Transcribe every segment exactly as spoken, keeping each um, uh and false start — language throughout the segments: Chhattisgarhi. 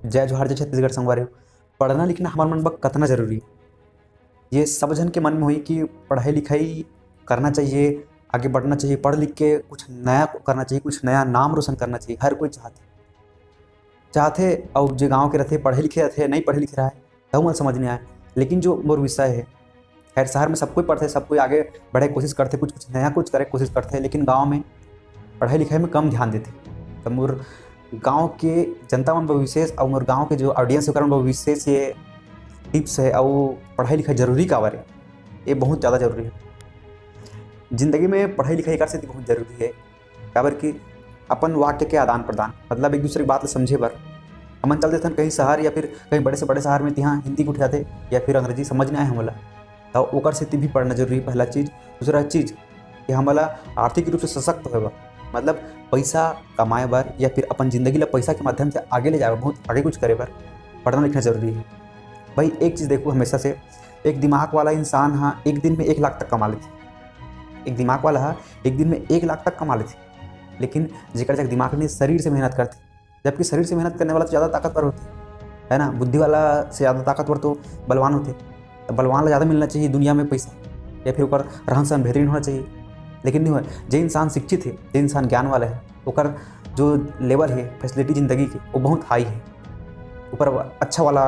जय जोहार, जय छत्तीसगढ़ संगवारी हो। पढ़ना लिखना हमर मन बर कतना जरूरी हे, ये सब झन के मन में होही कि पढ़ाई लिखाई करना चाहिए, आगे बढ़ना चाहिए, पढ़ लिख के कुछ नया करना चाहिए, कुछ नया नाम रोशन करना चाहिए। हर कोई चाहथे, चाहथे, अउ जे गाँव के रथे, पढ़े लिखे रथे, नहीं पढ़े लिखे रहे, तहु मन समझ नहीं आए। लेकिन जो मोर विषय है, खैर, शहर में सब कोई पढ़थे, सब कोई आगे बढ़े कोशिश करथे, कुछ कुछ नया कुछ करे कोशिश करथे, लेकिन गाँव में पढ़ाई लिखाई में कम ध्यान देथे। तो मोर गाँव के जनता मन बर विशेष, और मोर गाँव के जो ऑडियंस है, ओकर मन बर विशेष ये टिप्स है, और पढ़ाई लिखाई जरूरी काबर है, ये बहुत ज़्यादा जरूरी है जिंदगी में। पढ़ाई लिखाई एकर सेती बहुत जरूरी है, काबर कि अपन वाक्य के आदान प्रदान, मतलब एक दूसरे की बात ल समझे बर हमन चल देथन कहीं शहर या फिर कहीं बड़े से बड़े शहर में, तिहाँ हिंदी गोठियाथे या फिर अंग्रेजी समझ नहीं आए हमला, तो ओकर सेती भी पढ़ना जरूरी है, पहला चीज। दूसरा चीज कि हमला आर्थिक रूप से सशक्त होए बर, मतलब पैसा कमाए बर या फिर अपन जिंदगी ला पैसा के माध्यम से आगे ले जाए बर, बहुत आगे कुछ करे बर पढ़ना लिखना जरूरी है। भाई, एक चीज देखो, हमेशा से एक दिमाग वाला इंसान हा एक दिन में एक लाख तक कमा लेथे। एक दिमाग वाला हा एक दिन में एक लाख तक कमा लेथे, लेकिन जेकर जग दिमाग नहीं, शरीर से मेहनत करथे, जबकि शरीर से मेहनत करने वाला तो ज़्यादा ताकतवर होथे, है ना? बुद्धि वाला से ज़्यादा ताकतवर तो बलवान होथे। तो बलवान ला ज़्यादा मिलना चाहिए दुनिया में पैसा, या फिर ओकर रहन सहन बेहतरीन होना चाहिए, लेकिन नहीं होय। जे इंसान शिक्षित है, जे इंसान ज्ञान वाला है, ओकर जो लेवल है फैसिलिटी जिंदगी के, वो बहुत हाई है, ऊपर अच्छा वाला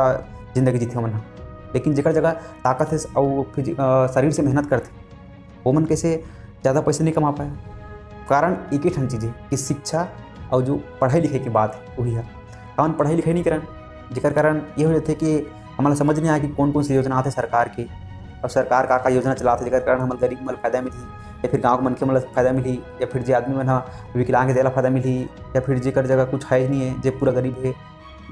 जिंदगी जीथे ओमन ह। लेकिन जेकर जगह ताकत है और फिर, अ, शरीर से मेहनत करथे, ओमन कैसे ज़्यादा पैसे नहीं कमा पाए? कारण एक ही ठन चीज़ है कि शिक्षा और जो पढ़ाई लिखाई के बात है, वही है। हमन पढ़ाई लिखाई नहीं करन, जेकर कारण ये हो जाथे कि हमन ला समझ नहीं आए कि कौन कौन सी योजना आथे सरकार की, और सरकार का का योजना चलाथे, जेकर कारण हमन गरीब मन ला फायदा मिलही, या फिर गाँव के मनखे मन ला फायदा मिलही, या फिर जे आदमी मन ह विकलांग है, तेला फायदा मिलही, या फिर जेकर जगह कुछ है ही नहीं है, जे पूरा गरीब है,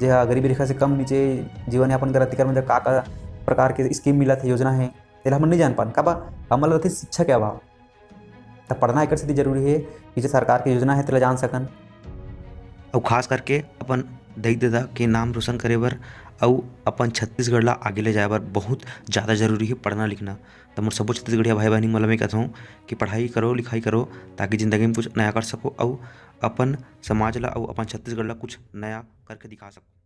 जे ह गरीबी रेखा से कम नीचे जीवन यापन करत, तेकर मन ला का का प्रकार के स्कीम मिलत है, योजना है, तेला हमन नहीं जान पान। काबर? हमन ला रथे शिक्षा के अभाव। त पढ़ना एकर सेती जरूरी हे कि जे सरकार के योजना हे, तेला जान सकन। अउ खास करके अपन दई ददा के नाम रोशन करे बर अउ अपन छत्तीसगढ़ ला आगे ले जाए बर बहुत ज़्यादा जरूरी हे पढ़ना लिखना। त मोर सबो छत्तीसगढ़िया भाई बहिनी मन ला मैं कहत हूँ कि पढ़ाई करो, लिखाई करो, ताकि जिंदगी में कुछ नया कर सको अउ अपन समाज ला अउ अपन छत्तीसगढ़ ला कुछ नया करके दिखा सको।